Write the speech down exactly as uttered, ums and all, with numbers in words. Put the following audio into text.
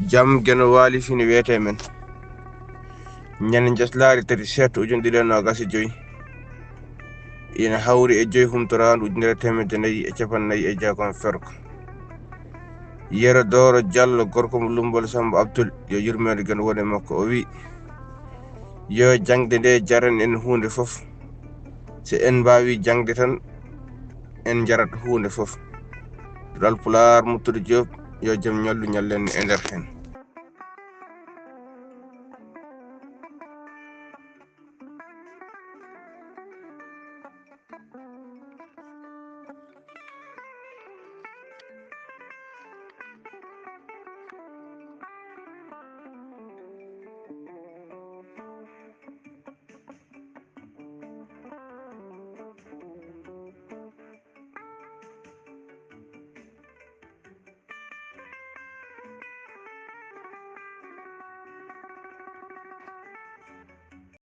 Jam geno waali fini weete men. Ñande njaslaari tati seeɗa ujunere ɗiɗi e noogas e joy ina hawri e joy humtoraandu ujunere teemedde nayi e capanɗe nayi e jeegom ferko. Yero Dooro Jallo, gorko mo Lummbol Sammba Abdul, yo yurmeende geno wone makko, o wi: "Yo jaŋde nde jaran en huunde fof. So en mbaawi jaŋde tan, en njarat huunde fof." Duɗal Pulaar, Muttude Joob, yo jam ñallu ñallen e nder heen.